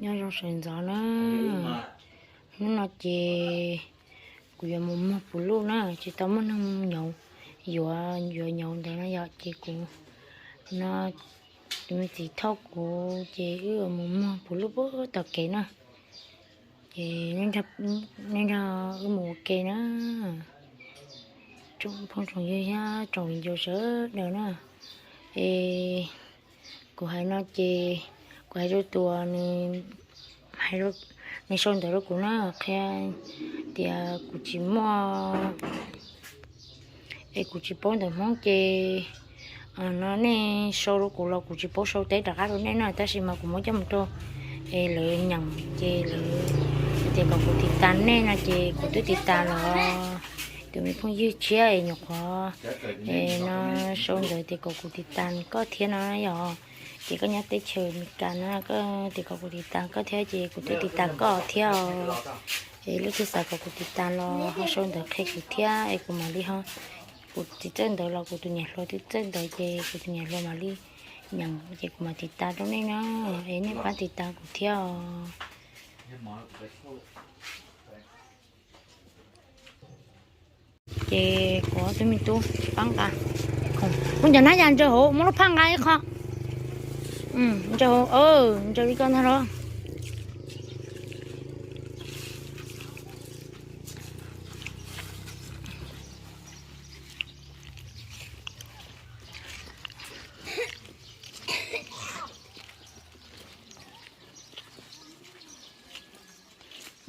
Nyob zoo sawv ntxov na. Hnub no ces kuv yuav mus muag puv luj na, tsis tau muaj neeg nyob, yuav yuav nyob ntawd na yom, ces kuv no tus me txiv thauj kuv ces wb mus muag puv luj puag tom kev na. Ces nej nrog wb mus ua ke na, tsoom phooj tsoom ywg thiab tsoom viv ncaus sawv daws na. Es kuv hais no ces kuv hais rau tus nws sau ntawv rau kuv na, qhia tias kuv tsis muaj, es kuv tsis paub ntawv Hmoob ces no nej sau rau kuv los kuv tsis paub sau teb rov qab rau nej na, tab sis mas kuv muab coj mus rau es lawv nyeem ces lawv tias kom kuv tiv tas nej no ces kuv twb tiv tas los. Tus me phooj ywg tshiab es nyuam qhuav es no sau ntawv tias kom kuv tiv tas koj thiab no yom, ces koj nyob teb chaws Amelikas na, koj tias kom kuv tiv tas koj thiab ces kuv twb tiv tas koj thiab os. Es leej twg xav kom kuv tiv tas los ho sau ntawv qhia kuv thiab es kuv mam li ho, kuv tsis txawj ntawv los kuv tus niam hluas twb txawj ntawv ces kuv tus niam hluas mam li nyeem ces kuv mam tiv tas rau nej na, es nej pab tiv tas kuv thiab os. Ces kuv ob tug me tub pab nqa khoom, muab cov nab ya ntsaws hauv, muab lub phaj nqa ib qho. Ntsaws hauv, ntsaws li ko ntag los.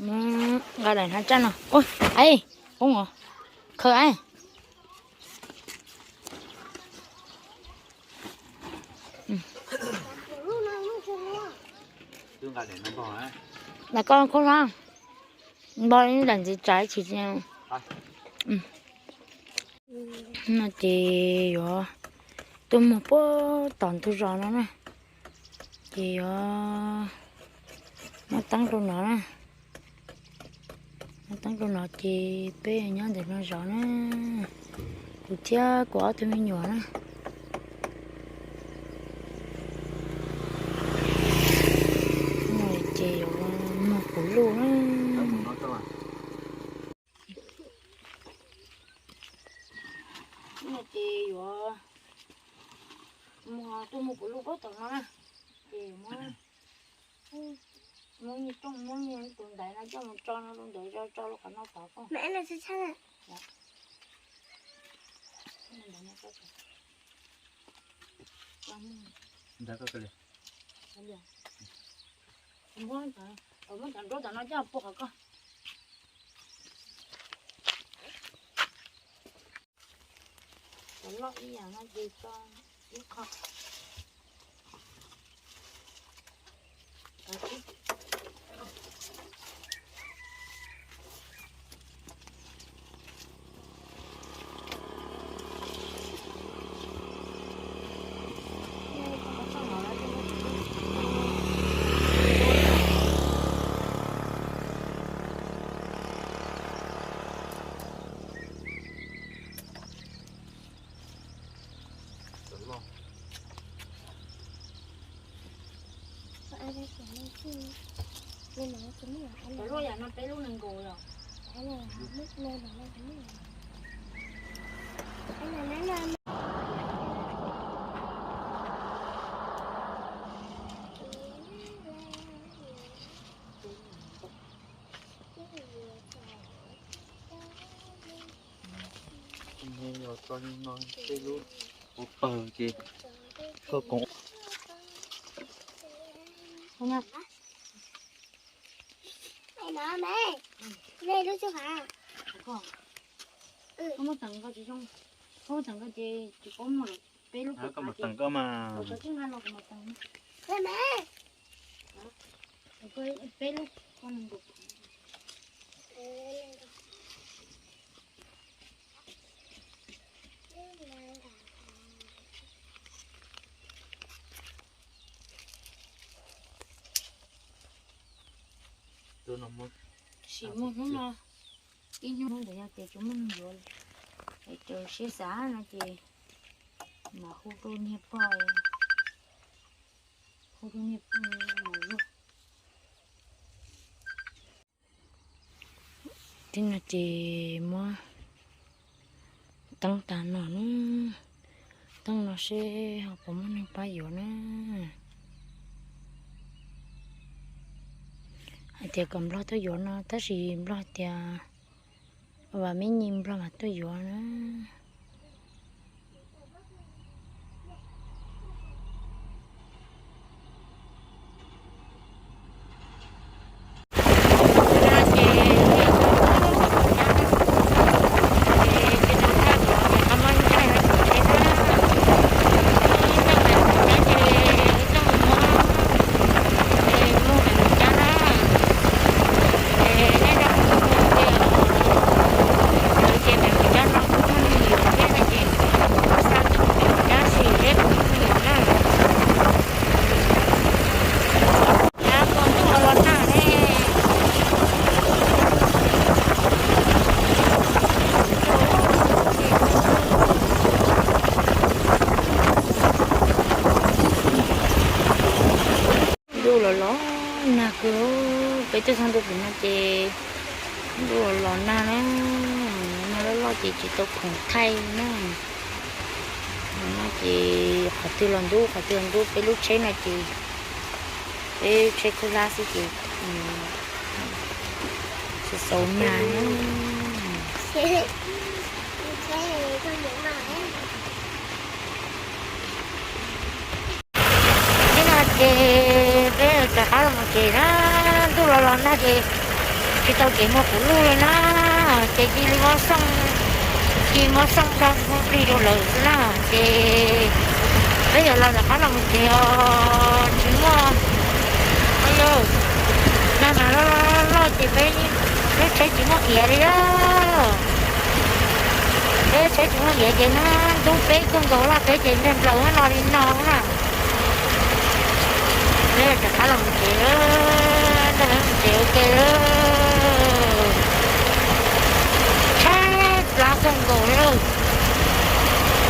Muab nqa daim hnav tsaj no. Ua, ai, poob os. Khaws ai. Nqa koj khaub hlab npog ib daim ntxiv tsav ib chim. No ces yuav tuaj muag puag tom ntug zos no na, ces yuav muab teeb rau no na. Muab teeb rau no ces peb nyob ntawm no zov na, kuv thiab kuv ob tug me nyuam na. No ces yuav muag puv luj na. No ces yuav muag, tuaj muag puv luj puag tom no na, ces muab, muab nyiaj rooj, muab nyiaj tus ntaiv no coj mus tso no, tus ntaiv tso, tso rau qhov no tod koj. Muab cov nruab tom no coj puag qhov ko. Cov loj ib yam no ces tso ib qho. Cov loj yam no peb lub nees nkaum yom. Tso li no, tej lub ua pawg ces koj koom. Koj muab teem nkaus tsis zoo, koj muab teem nkaus ces tsis paub muag lawm. Peb lub, koj mam teem koj mas. Peb lub. Sim muag hnub no, ib hnub ntawd yog tias tsis muaj neeg yuav, es txawm siab xav no ces mam hu rau niag pog, hu rau niag pog mas yog. Tib no ces muab teeb tag no na, teeb no seb ho puas muaj neeg pab yuav na. Hais tias kom nplog tuaj yuav no tab sis nplog tias, vam me nyuam nplog mas tuaj yuav na. Ntuj los los nag kawg, peb tuaj txog ntua pem no ces ntuj los los nag na, nag loj loj ces tsis tau khoom thaij na. No ces qhov twg los ntub, qhov twg los ntub, peb lub tsheb no ces peb tsheb khaub hlab xwb ces xauv xauv nag na. Tib no ces peb rov qab los mus tsev na, ntuj los los nag ces tsis tau kev muag kuv luj li na, ces cia li muab xoo, cia li muab xoo rau plig rau lawm xwb na, ces peb yuav los rov qab los mus tsev os, tsis muaj, nag mas loj loj ces peb lub tsheb tsis muaj kiav li os. Peb tsheb tsis muaj kiav ces hnub ntub peb kawg nkaus loj peb ces nplaws nplaws no li no na. Peb rov qab los mus tsev, rov qab mus tsev ua ke. Tshaib plab kawg nkaus li.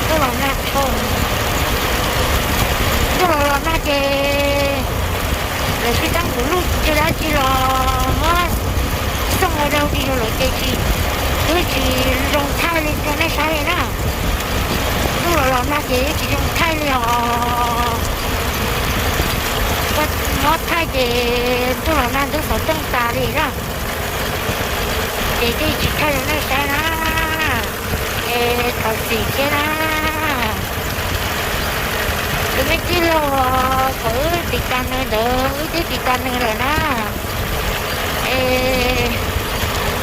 Ntuj los nag tshaj, ntuj los los nag ces lawv tsis txawj kuv luj tsis dab tsi los muab xoo ua rau di rau lawm ces tsis, twb tsis zoo thaij li rau nej saib li na. Ntuj los los nag ces twb tsis zoo thaij li os. Muab thaij ces ntuj los nag ntub xov tooj tas li na. Ces twb tsis thaij rau nej saib na. Es thov txim thiab na. Tus me tij laug uas kom wb tiv tas nws ntawd wb twb tiv tas nws lawm na. Es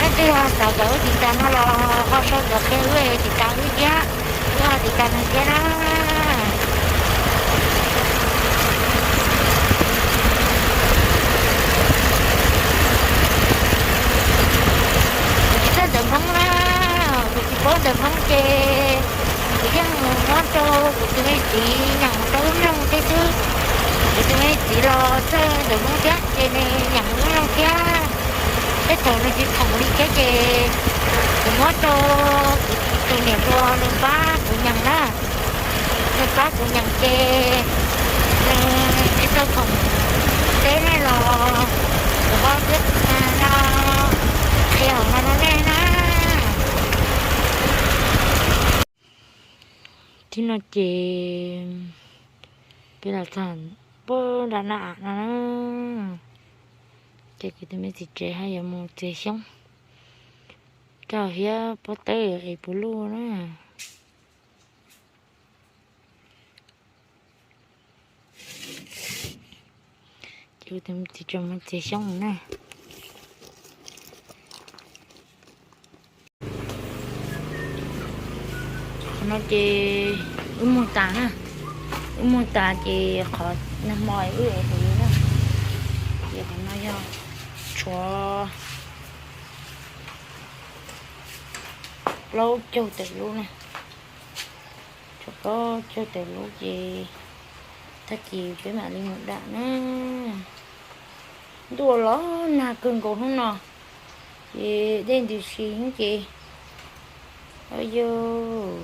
leej twg ho xav kom wb tiv tas no los ho sau ntawv qhia wb tiv tas wb thiab, wb ho tiv tas nws thiab na. Kuv tsis txawj ntawv Hmoob na, kuv tsis paub ntawv Hmoob ces kuv yeej muab rau kuv tus me txiv nyeem rau wb mloog thiab xwb. Kuv tus me txiv los txawj ntawv Hmoob thiab ces nws nyeem wb mloog thiab. Tej thaum nws tsis khoom li thiab ces kuv muab rau kuv tus niam hluas nws pab kuv nyeem na. Nws pab kuv nyeem ces nws tsis tau khoom teb nej los kuv ho thiab no qhia hauv no rau nej na. Tib no ces peb los txog puag nram naj am no na, ces kuv tus me txiv tsev ho yuav mus txiav xyoob rau hiab pob tawb es puv luj na. Ces kuv tus me txiv tsev mus txiav xyoob na. Qhov no ces wb muag tas na, wb muag tas ces qhov nag hmo wb ev hauv na, ces qhov no yog tshuav plaub caug tawm lub na, tshuav plaub caug tawm lub ces tag kis peb mam li mus dam na. Ntuj los nag kawg nkaus hnub no, ces dej ntws si ces, yog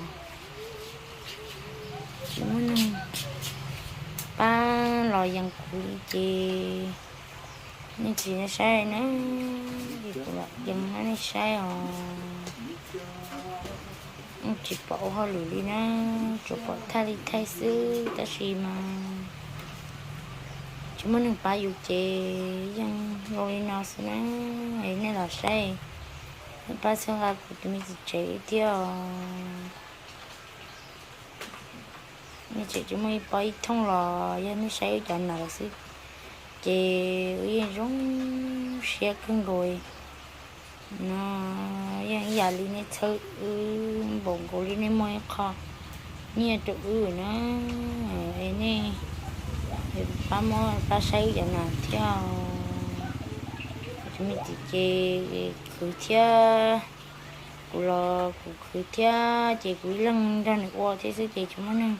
tsis muaj neeg pab los yees kuv li ces nej tsis saib na. Kuv lam yees rau nej saib os. Tsis pom ua hauj lwm li na, tsuas pom thaij li thaij xwb tab sis mas tsis muaj neeg pab yus ces yeej zoo li no xwb na. Es nej los saib, nej pab txhawb nqa kuv tus me txiv tsev thiab os. Nej tseem tsis muaj ib pob ib thooj los yog nej saib wb cov nas lawm xwb ces wb yeej zoo siab kawg nkaus no. Yeej ib yam li nej txhawb wb npaum nkaus li nej muaj ib qho nyiaj rau wb na. Es nej pab muab pab saib wb cov nas thiab. Tus me txiv ces khwv thiab, kuv los kuv khwv thiab ces kuv ib leeg nrog nws ua thiab xwb ces tsis muaj neeg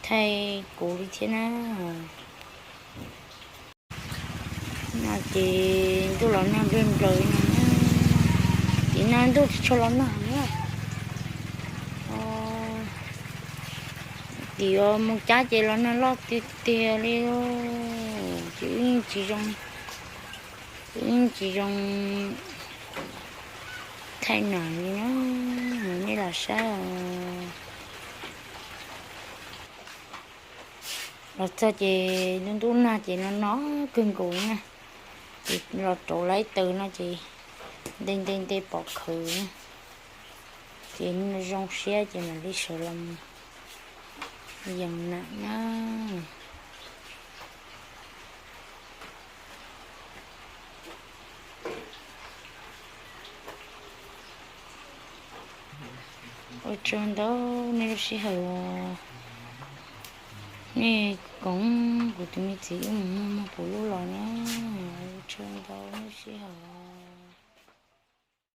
thaij kuv li thiab na. No ces ntuj los nag nplaws nplaws li no na. Tim no ntuj tsis tshua los nag na. Tim mus cab ces los nag loj tiag tiag li. Ces wb yeej tsis zoo, wb yeej tsis zoo thaij nas li na. Nej los saib os. Los txog ces ntuj ntuj nag ces no no kawg nkaus na. Ces los rauv laib taws no ces nte nte nte pom khawv na. Ces zoo siab ces mam li sawv los yees nas na. Ua tsaug ntau nej lub sij hawm, nej koom kuv tus me txiv wb mus muag muag puv lub los na. Ua tsaug ntau nej lub sij hawm.